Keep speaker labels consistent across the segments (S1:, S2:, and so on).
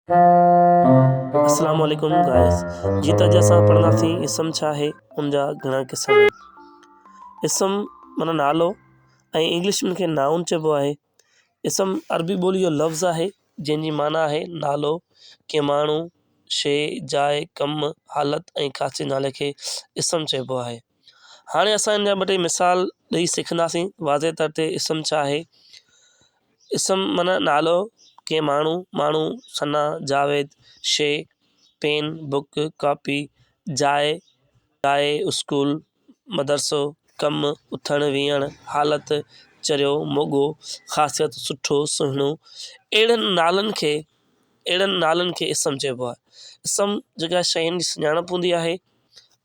S1: اسلام عليڪم گائز جي ته اڄ اسان پڙهنداسين اسم ڇا آهي ان جا گهڻا قسم آهن اسم معنيٰ نالو ۽ انگلش ۾ ان کي نائون چئبو آهي اسم عربي ٻولي جو لفظ آهي جنهن جي معنيٰ آهي نالو ڪنهن ماڻهو شيء جاء ڪم حالت ۽ خاصيت نالي کي اسم چئبو آهي هاڻي اسان ان جا ٻه ٽي مثال ڏئي سکنداسين واضح طور تي اسم ڇا آهي اسم معنيٰ نالو ڪنهن ماڻهو، ماڻهو، ثنا، جاويد، شيء، پين، بڪ، ڪاپي، جاء، جاء، اسڪول، مدرسو، ڪم، اٿڻ ويهڻ، حالت، چريو، موڳو، خاصيت، سٺو، سهڻو، اهڙن نالن کي اهڙن نالن کي اسم چئبو آهي. اسم جيڪا شين جي سڃاڻپ هوندي آهي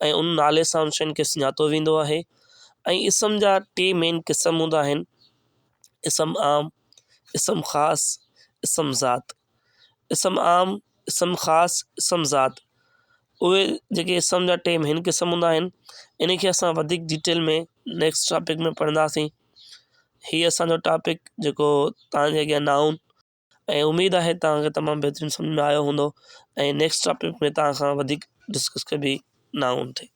S1: ۽ ان نالي سان ان شين کي سڃاتو ويندو آهي ۽ اسم جا ٽي مين قسم هوندا آهن. اسم عام، اسم خاص، اسم ذات. اسم عام، اسم خاص، اسم ذات اهي جيڪي اسم جا ٽي مين قسم هوندا آهن ان کي اسان وڌيڪ ڊيٽيل ۾ نيڪسٽ ٽاپڪ ۾ پڙهنداسين هي اسان جو ٽاپڪ جيڪو توهان جي اڳيان نائون ۽ اميد آهي توهان کي تمام بهترين سمجهه ۾ آيو هوندو ۽ نيڪسٽ ٽاپڪ ۾ توهان کان وڌيڪ ڊسڪس ڪبي نائون تي.